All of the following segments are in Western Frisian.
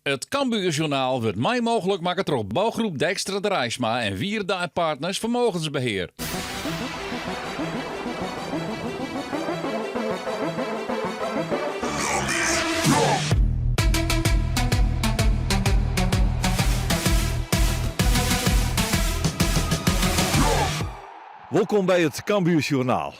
It Cambuur Journaal wurdt mei mooglik makke troch Bouwgroep Dijkstra Draisma en Wierda en Partners Vermogensbeheer. Wolkom by it Cambuur Sjoernaal.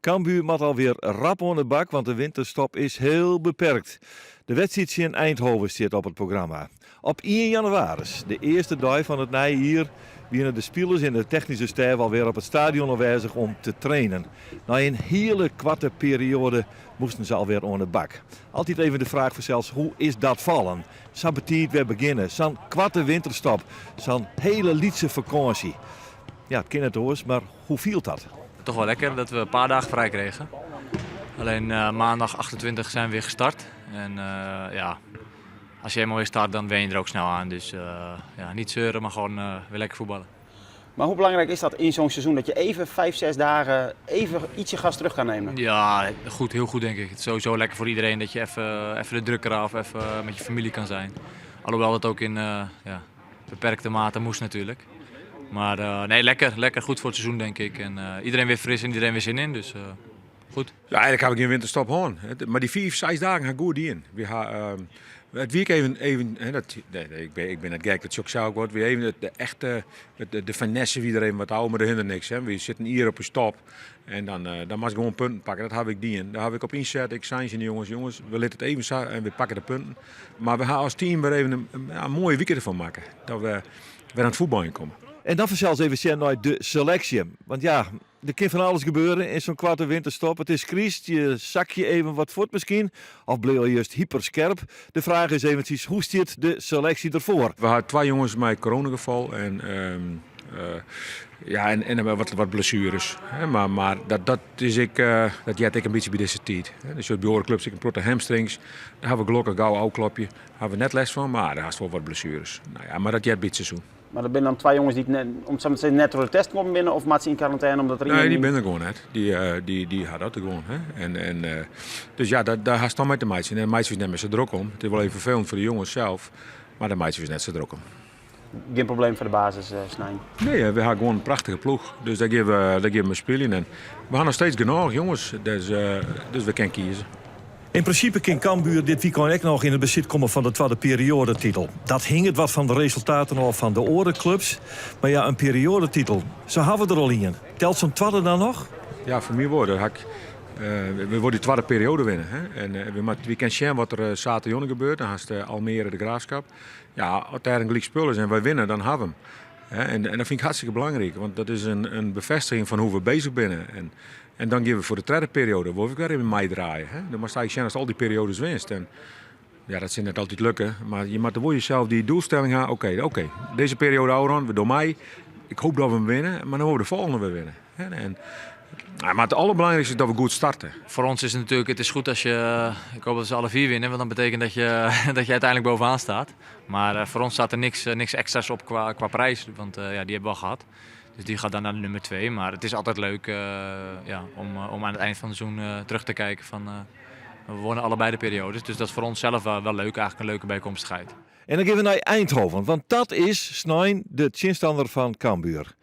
Cambuur moat alweer rap oan de bak, want de winterstop is heel beperkt. De wedstriid tsjin Eindhoven stiet op it programma. Op ien jannewaris, de earste dei fan it nije jier, wiene de spilers en de technyske stêf alweer op it stadion oanwêzich om te trainen. Nei in hiele koarte perioade moasten se alweer oan de bak. Altyd even de fraach fansels, hoe is dat fallen? Sa betiid wer begjinne, sa'n koarte winterstop, sa'n hele lytse fakânsje. Ja, it kin net oars, mar hoe fielt dat? Toch wel lekker dat we een paar dagen vrij kregen. Alleen maandag 28 zijn we weer gestart. En ja, als je eenmaal weer start, dan wen je er ook snel aan. Dus ja, niet zeuren, maar gewoon weer lekker voetballen. Maar hoe belangrijk is dat in zo'n seizoen dat je even 5, 6 dagen even ietsje gas terug kan nemen? Ja, goed, heel goed denk ik. Het is sowieso lekker voor iedereen dat je even de druk eraf, even met je familie kan zijn. Alhoewel dat ook in ja, beperkte mate moest natuurlijk. Maar nee, lekker, lekker goed voor het seizoen denk ik. En iedereen weer fris en iedereen weer zin in, dus goed. Ja, eigenlijk ha ik gjin winterstop hân. Mar dy 5, 6 dagen ha goed dien. We ha, it wie even, even hè, dat, nee, nee, ik bin, ik bin net gek, dat sjoch ik sa ook wat. Wie even de echte, de, de finesse wie der even wat ôf, mar der hindere niks. Hè. We sitte in jier op 'e stop en dan, dan moatst gewoan punten pakke. Dat ha ik dien. Dêr ha ik op ynset. Ik sei tsjin de jonges, jonges, we litte it even sa en we pakke de punten. Mar we ha as team wer even in, in moaie wike derfan makke. Dat we wer oan it fuotbaljen komme. En dan fansels even sjen nei de seleksje. Want ja, der kin fan alles gebeure yn sa'n koarte winterstop. It is kryst, je sakje even wat fuort miskien. Of bliuwe just hyperskerp. De fraach is eventsjes, hoe stiet de seleksje derfoar? We ha twa jonges mei coronagefal en ja, en wat, wat blessueres. Mar, mar dat, dat, is ek, dat heart ek in bytsje by dizze tiid. Dus by oare klups ek in protte hamstrings. Dêr ha we gelokkich gau ôfklopje. Ha we net lêst fan, mar dêr hast wol wat blessueres. No ja, mar dat heart by it seizoen. Mar dat binne dan twa jonges dy't net, om it sa mar te sizzen, net troch de test kommen binne of moatte se yn karantêne omdat der ien... Nee, dy binne der gewoan net. Dy, dy, dy ha dat gewoan. Hè? En, en, dus ja, dêr hast dan mei te meitsjen. En dêr meitsje we ús net mear sa drok om. It is wol even ferfelend foar de jonges sels, mar dêr meitsje we ús net sa drok om. Gjin probleem foar de basis snein? Nee, we ha gewoan in prachtige ploech. Dus dêr gean we, dêr gean we mei spyljen. En we ha noch steeds genôch jonges, dus, dus we kinne kieze. Yn prinsipe kin Cambuur dit wykein ek noch yn it besit komme fan de twadde perioadetitel. Dat hinget wat fan de resultaten ôf fan de oare klups. Mar ja, in perioadetitel, se hawwe der al ien. Telt sa'n twadde dan noch? Ja, foar my wol. Dat ha ik, we wolle dy twadde perioade winne. Hè? En we moatte, we kinne sjen wat der saterdeitejûn gebeurt. Dan hast Almere De Graafschap. Ja, as dêr in gelyk spul is en wy winne, dan ha we him. En, en dat fyn ik hartstikke belangryk, want dat is in, in befêstiging fan hoe't we bezich binne. En, en dan gean we foar de tredde perioade, wol ik wer even meidraaie. Hè? Dan moatst eigentlik sjen ast al dy perioades winst. En ja, dat sil net altyd lukke, mar je moatte wol jesels dy doelstelling ha. Oké, oké, dizze perioade ôfrûn, we dogge mei. Ik hoop dat we him winne, mar dan wolle we de folgjende wer winne. Hè? En, maar het allerbelangrykste is dat we goed starten. Voor ons is het natuurlijk, het is goed als je, ik hoop dat ze alle vier winnen, want dan betekent dat je, dat je uiteindelijk bovenaan staat. Maar voor ons staat er niks, niks extra's op qua, qua prijs, want ja, die hebben we al gehad. Dus die gaat dan naar de nummer 2. Maar het is altijd leuk ja, om, om aan het eind van het seizoen terug te kijken van we wonnen allebei de periodes. Dus dat is voor ons zelf wel, wel leuk, eigenlijk een leuke bijkomstigheid. En dan gean we nei Eindhoven, want dat is snein de tsjinstanner fan Cambuur.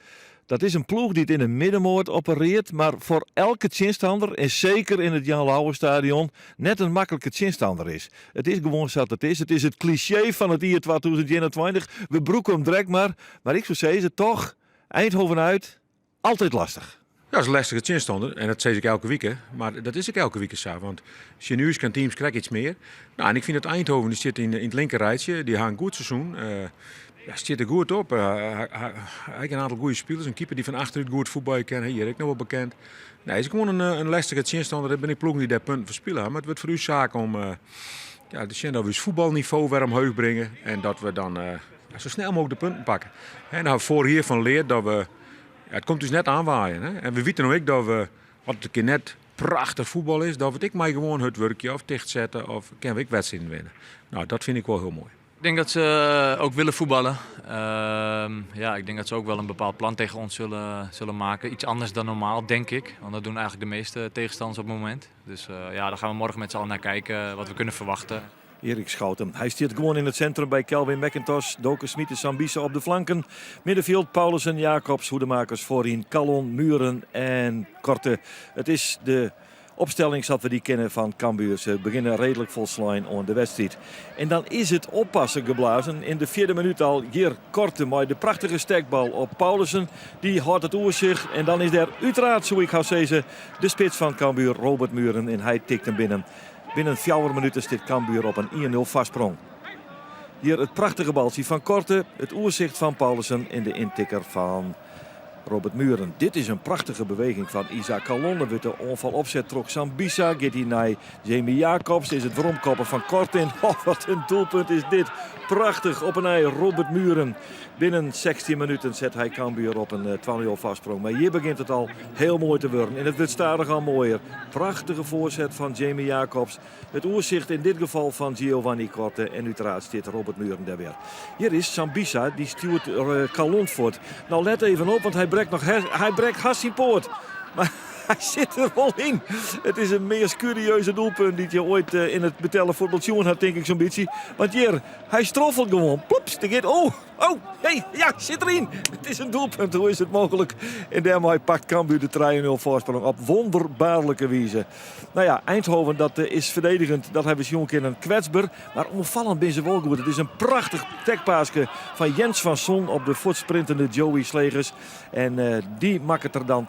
Dat is in ploech dy't yn de middenmoat operearret, mar foar elke tsjinstanner, en seker yn it Jan Louwers-stadion, net in maklike tsjinstanner is. It is gewoan sa't it is. It is it klisjee fan it jier 2021. We brûke him drekt mar, mar ik soe sizze, toch, Eindhoven uit, Altyd lastich. Ja, dat is in lestige tsjinstanner en dat sis ik elke wike, mar dat is ek elke wike sa, want tsjin ús kin teams krekt iets mear. Nou, en ik fyn dat Eindhoven, dy stiet yn it linker rijtsje, dy ha in goed seizoen, ja, stiet der goed op. Ha ek in oantal goede spilers, in keeper dy't fan achterút goed fuotbalje kin, hjir ek noch wol bekend. Nee, is gewoan in lestige tsjinstanner, der binne ek ploegen dy't dêr punten ferspile ha, mar it wurdt foar ús saak om ja, te sjen dat we ús fuotbalnivo wer omheech bringe en dat we dan sa snel mooglik de punten pakke. En dêr ha we foarich jier fan leard dat we, ja, it komt ús net oanwaaien. Hè? En we witte no ek dat we, as it in kear net prachtich fuotbal is, dat we it ek mei gewoan hurd wurkje of tichtsette of kinne we ek wedstriden winne. Nou, dat fyn ik wol hiel moai. Ik denk dat ze ook willen voetballen. Ja, ik denk dat ze ook wel een bepaald plan tegen ons zullen, zullen maken. Iets anders dan normaal, denk ik. Want dat doen eigenlijk de meeste tegenstanders op het moment. Dus ja, daar gaan we morgen met z'n allen naar kijken wat we kunnen verwachten. Erik Schouten. Hy stiet gewoan yn it sintrum by Kelvin McIntosh, Doke Schmidt en Sambissa op de flanken. Middenfjild Paulissen, Jacobs, Hoedemakers foaryn, Kallon, Mühren en Korte. It is de opstelling sa't we dy kenne fan Cambuur. Se begjinne reedlik folslein oan de wedstriid. En dan is it oppassen geblazen. Yn de fjirde minút al hjir Korte mei de prachtige stekbal op Paulissen. Dy hâldt it oersicht en dan is der úteraard, soe ik hast sizze, de spits fan Cambuur, Robert Mühren. En hy tikt him binnen. Binnen fjouwer minuten stiet Cambuur op in 1-0 foarsprong. Hjir it prachtige baltsje fan Korte, it oersicht fan Paulissen en de yntikker fan Robert Mühren. Dit is in prachtige beweging fan Isaac Kallon. Dan wurdt de oanfal opset troch Sambissa. Giet hy nei Jamie Jacobs. Is it weromkoppen fan Korte. En oh, wat in doelpunt is dit. Prachtich op 'e nij Robert Mühren. Binnen 16 minuten set hy Cambuur op in 2-0 foarsprong. Mar hjir begjint it al hiel moai te wurden. En it wurdt stadichoan moaier. Prachtige foarset fan Jamie Jacobs. It oersicht yn dit gefal fan Giovanni Korte. En úteraard stiet Robert Mühren dêr wer. Hjir is Sambissa, dy stjoert Kallon fuort. No let even op, want hy brekt noch hy brekt hast syn poat. Mar hy sit der wol yn. It is in meast kurieuze doelpunt dy't je oait yn it betelle fuotbal sjoen ha, tink ik sa'n bytsje. Want hjir, hy stroffelt gewoan. Ploeps, der giet. Oh, oh, hey, ja, sit deryn. It is in doelpunt, hoe is it mooglik? En dêrmei pakt Cambuur de 3-0 foarsprong op wonderbaarlike wize. No ja, Eindhoven dat is ferdedigjend, dat hawwe we sjoen kinnen, kwetsber. Mar oanfallend binne se wol goed. It is in prachtich stekpaaske fan Jens van Son op de fuortsprintende Joey Slegers. En dy makket der dan 3-1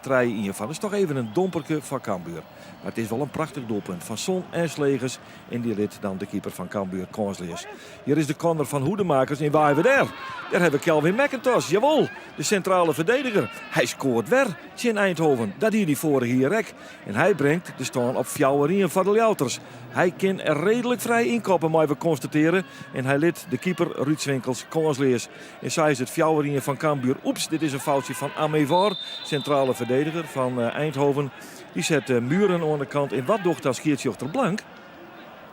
fan. Dat is toch even in domperke foar Cambuur. Mar it is wol in prachtich doelpunt fan Son en Slegers. En dy lit dan de keeper fan Cambuur kânsleas. Hjir is de corner fan Hoedemakers en wa hawwe we dêr? Dêr hawwe we Kelvin McIntosh, jawol, de sintrale ferdediger. Hy skoart wer tsjin Eindhoven. Dat die hy foarich jier ek. En hy bringt de stân op 4-1 foar de Ljouwerters. Hy kin reedlik frij ynkoppe, meie we konstatearje. En hy lit de keeper Ruud Swinkels kânsleas. En sa is it 4-1 fan Cambuur. Oeps, dit is in foutsje fan Amevor, sintrale ferdediger fan Eindhoven. Dy set Mühren oan de kant. En wat docht dan skiedsrjochter Blank?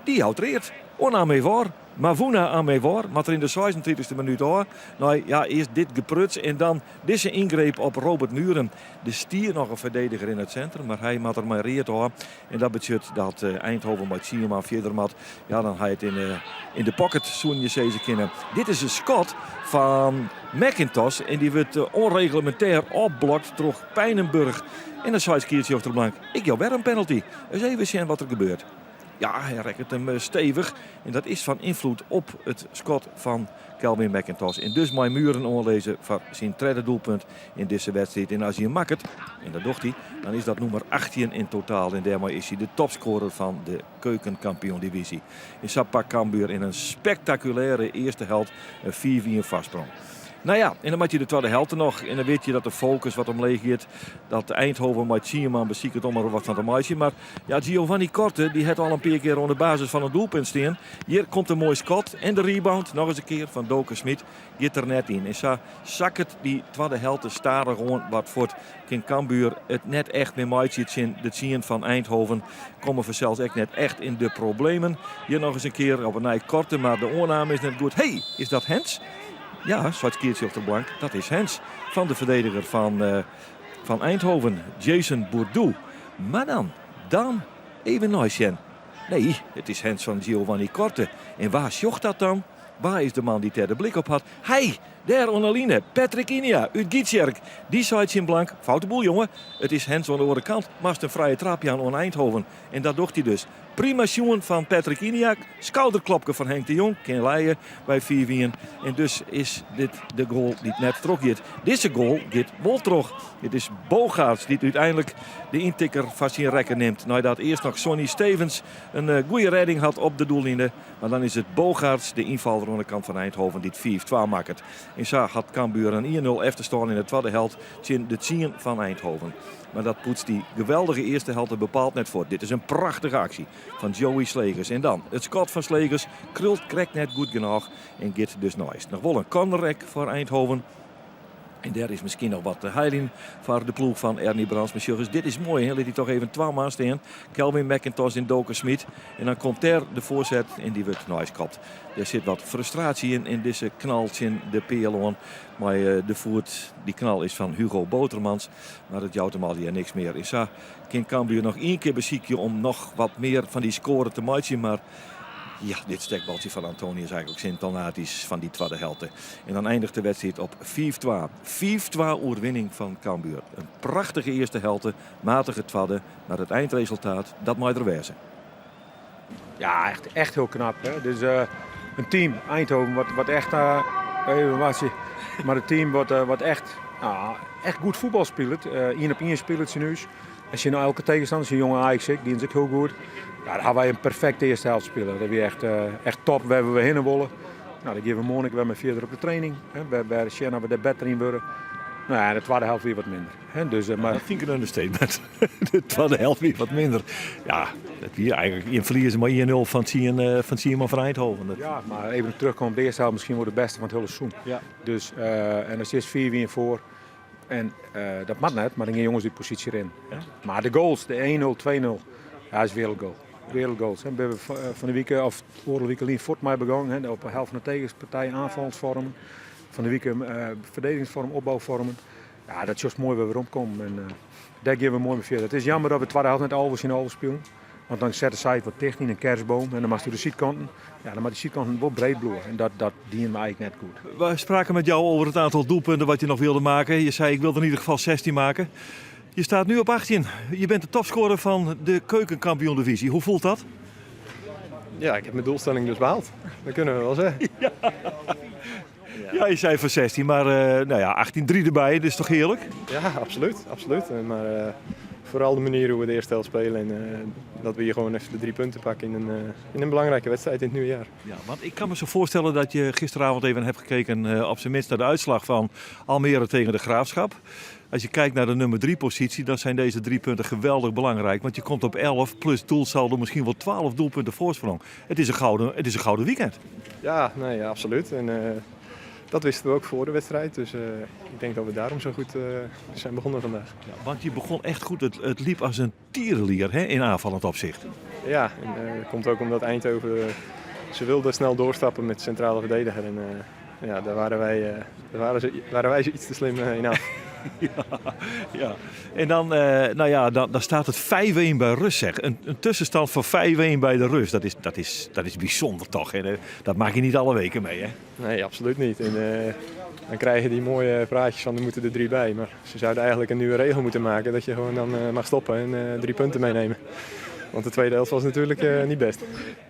Dy jout read oan Amevor. Mavuna Amevor moat der yn de 36e minút ôf. Nei ja, earst dit gepruts en dan dizze yngreep op Robert Mühren. Der stie noch in ferdediger yn it sintrum, mar hy moat der mei read ôf. En dat betsjut dat Eindhoven mei tsien man fierder moat. Ja, dan ha je it yn de pocket, soene je sizze kinne. Dit is in skot fan McIntosh en dy wurdt ûnreglemintêr ôfblokt troch Pijnenburg. En dan seit skiedsrjochter Blank, ik jou wer in penalty. Ris even sjen wat der gebeurt. Ja, hy rekket him stevich en dat is fan ynfloed op it skot fan Kelvin McIntosh. En dus mei Mühren oanlizze foar syn tredde doelpunt yn dizze wedstriid. En as hy him makket, en dat docht hy, dan is dat nûmer 18 yn totaal. En dêrmei is hy de topskorer fan de keukenkampioen-divyzje. En sa pakt Cambuur yn in spektakulêre earste helte in 5-1 foarsprong. No ja, en dan moat je de twadde helte noch. En dan wit je dat de fokus wat omleech giet. Dat Eindhoven mei tsien man besiket om der wat fan te meitsjen. Mar ja, Giovanni Korte dy hat al in pear kear oan de basis fan in doelpunt stean. Hjir komt in moai skot en de rebound, noch ris in kear, fan Doke Schmidt giet der net yn. En sa sakket dy twadde helte stadichoan wat fuort. Kin Cambuur it net echt mear meitsje tsjin de tsien fan Eindhoven. Komme fansels ek net echt yn de problemen. Hjir noch ris in kear op 'e nij Korte, mar de oanname is net goed. Hey, is dat hands? Ja, seit skiedsrjochter Blank, dat is hands fan de ferdediger fan Eindhoven, Jason Bourdoux. Mar dan, dan even neisjen. Nee, it is hands fan Giovanni Korte. En wa sjocht dat dan? Wa is de man dy't dêr de blik op hat? Hy! Dêr oan 'e line, Patrick Inia út Gytsjerk. Dy seit tsjin Blank, Foute boel jonge, it is hands oan de oare kant, moatst in frije trap jaan oan Eindhoven. En dat docht hy dus. Prima sjoen fan Patrick Inia, skouderklopke fan Henk de Jong, kin lije by 5-1. En dus is dit de goal dy't net trochgiet. Dizze goal giet wol troch. It is Bogaerts dy't úteinlik de yntikker foar syn rekken nimt. Neidat earst noch Sonny Stevens in goede rêding hat op de doelline. Mar dan is it Bogaerts, de ynfaller oan de kant fan Eindhoven, dy't 5-2 makket. En sa hat Cambuur in 1-0 efterstân yn de twadde helte tsjin de tsien fan Eindhoven. Mar dat poetst dy geweldige earste helte bepaald net fuort. Dit is in prachtige aksje fan Joey Slegers. En dan it skot fan Slegers krult krekt net goed genôch en giet dus neist. Noch wol in corner ek foar Eindhoven. En dêr is miskien noch wat te heljen foar de ploech fan Ernie Brandts. Mar sjoch ris, dit is moai. Hè? Lit hy toch even twa man stean. Kelvin McIntosh en Doke Schmidt. En dan komt dêr de foarset en dy wurdt neist kopt. Der sit wat frustraasje yn, yn dizze knal tsjin de peal oan. Mei de foet, dy knal is fan Hugo Botermans. Mar it jout him allegear niks mear. En sa kin Cambuur noch ien kear besykje om noch wat mear fan dy skoare te meitsjen. Mar. Ja, dit stekbaltsje fan Antonius eigenlijk symptomatisch fan dy twadde helte. En dan eindigt de wedstriid op 5-2. 5-2 oerwinning fan Cambuur. In prachtige earste helte, matige twadde, mar it eindresultaat, dat mei der wêze. Ja, echt, echt heel knap. Hè? Dus in team, Eindhoven, wat echt, even wachtsje, mar it team wat echt, nou, echt goed fuotbal spilet. Ien op ien spilet tsjin ús. En tsjin elke tegenstander, tsjin jonge Ajax ek, dy is ek hiel goed. Ja, dêr ha wy in perfekte earste helte spile. Dat wie echt, echt top wêr we hinne wolle. Nou, dêr gean we moarn ek wer mei fierder op de training. Hè, wêr sjen oft we dêr better yn wurde. Nou ja, de twadde helte wie wat minder. Hè, dus, mar... Dat fyn ik in understatement. De twadde helte wie wat minder. Ja, dat wie eigentlik jim ferlieze mei 1-0 fan 10 man fan Eindhoven. Dat... Ja, mar even terugkomen op de earste helte, miskien wol de bêste fan it hiele seizoen. Ja. Dus, en dan stiest 5-1 foar. En dat moat net, mar dan gean jonges út posysje rinnen. Ja. Mar de goals, de 1-0, 2-0, ja, is wereldgoal. Wereldgoals. Hè. We fan de wike of oardel wike lyn fuort mei begûn, hè, op de helte fan de tegenpartij aanvalsvormen. Fan de wike verdedigingsvorm, opbouvormen. Ja, dat is moai wer weromkommen en dêr gean we moai mei fierder. It is jammer dat we de twadde helte net 11 tsjin 11 spylje. Want dan sette sy it wat ticht yn in kerstboom en dan moatst oer de sydkanten. Ja, dan moat dy sydkanten wol breed bliuwe en dat dienen we eigentlik net goed. We spraken met jou over het aantal doelpunten wat je nog wilde maken. Je zei ik wilde in ieder geval 16 maken. Je staat nu op 18. Je bent de topscorer van de keukenkampioen divisie. Hoe voelt dat? Ja, ik heb mijn doelstelling dus behaald. Dat kunnen we wel zeggen. Ja. Ja, je zei van 16, maar nou ja, 18-3 erbij, dat is toch heerlijk? Ja, absoluut. absoluut. Maar vooral de manier hoe we de eerste helft spelen en dat we hier gewoon even de 3 punten pakken in een belangrijke wedstrijd in het nieuwe jaar. Ja, want ik kan me zo voorstellen dat je gisteravond even hebt gekeken op zijn minst naar de uitslag van Almere tegen de Graafschap. Als je kijkt naar de nummer 3 positie, dan zijn deze 3 punten geweldig belangrijk. Want je komt op 11 plus doelsaldo misschien wel 12 doelpunten voorsprong. Het is een gouden weekend. Ja, nee, ja, absoluut. En dat wisten we ook voor de wedstrijd. Dus ik denk dat we daarom zo goed zijn begonnen vandaag. Ja, want je begon echt goed. Het liep als een tierenlier, hè, in aanvallend opzicht. Ja, en dat komt ook omdat Eindhoven ze wilden snel doorstappen met de centrale verdediger. En ja, daar waren wij daar waren ze, waren wij ze iets te slim in af. Ja, ja. En dan nou ja, dan staat het 5-1 bij rust, zeg. Een tussenstand van 5-1 bij de rust, dat is bijzonder toch? Hè? Dat maak je niet alle weken mee, hè? Nee, absoluut niet. En dan krijg je die mooie praatjes van er moeten er 3 bij. Maar ze zouden eigenlijk een nieuwe regel moeten maken dat je gewoon dan mag stoppen en 3 punten meenemen. Want de tweede helft was natuurlijk niet best.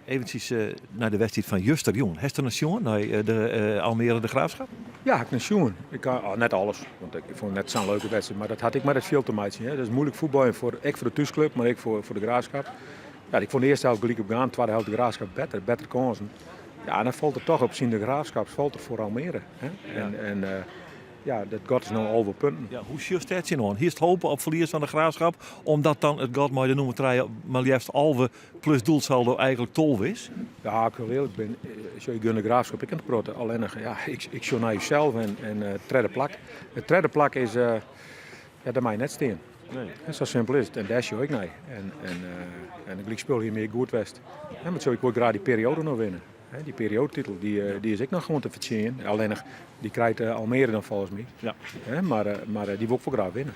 Eventjes naar de wedstrijd van Juster Jong. Hester Nation, naar de Almere de Graafschap? Ja, ik Nation. Ik had, oh, net alles. Want ik vond het net zo'n leuke wedstrijd. Maar dat had ik maar het veel te maken. Hè. Dat is moeilijk voetbal. Voor, ik voor de thuisclub, maar ik voor de Graafschap. Ja, ik vond de eerste helft gelijk op gaan. De tweede helft de Graafschap beter, beter kansen. Ja, en dan valt het toch op zien de Graafschap valt er voor Almere. Hè. En ja, dat gat is nou al wel punten. Ja, hoe zie je het zien aan? Hier is het hopen op verlies van de Graafschap, omdat dan het gat met de nummer 3 maar liefst alve plus doelsaldo eigenlijk 12 is? Ja, ik wil eerlijk ben, zo je gun de Graafschap, ik kan het praten. Alleen nog, ja, ik zie naar jezelf en het tweede plak. Het tweede plak is, ja, daar mag je net staan. Nee. En zo simpel is het. En daar zie ik naar. En ik speel hier meer goed West. Ja, maar zo, ik wil graag die periode nog winnen. Hè, die periodetitel, die is ik nog gewoon te verdienen. Alleen nog, die krijgt Almere dan volgens mij. Hè, maar die wil ik voor graag winnen.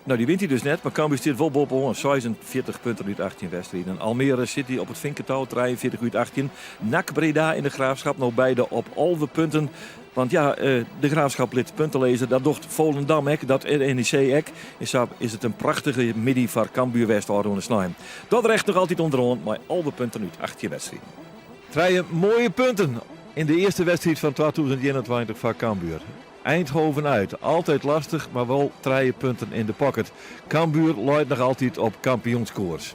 Nou, die wint hij dus net, maar Cambuur zit wel bovenop 46 punten uit 18 wedstrijden. Almere City op het vinkentouw, 43 uit 18. NAC Breda in de Graafschap, nog beide op 11 punten. Want de Graafschap lid punten lezen, dat docht Volendam ek, dat NEC ek. In Saap is het een prachtige middag voor Cambuur West Oranje Slijm. Dordrecht nog altijd onderaan, maar 11 punten uit 18 wedstrijden. 3 mooie punten in de eerste wedstrijd van 2021 van Cambuur. Eindhoven uit. Altijd lastig, maar wel 3 punten in de pocket. Cambuur looit nog altijd op kampioenskoers.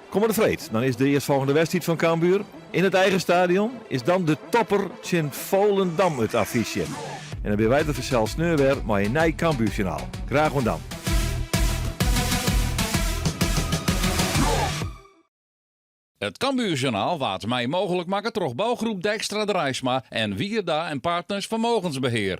Kom maar de vreed. Dan is de eerstvolgende wedstrijd van Cambuur. In het eigen stadion is dan de topper Sint Volendam het affiche. En dan ben wij de Versel Sneurwer, maar in Nij Cambuurjournaal. Graag dan. Het Cambuurjournaal waard mij mogelijk maken troch bouwgroep Dijkstra Draisma en Wierda en Partners Vermogensbeheer.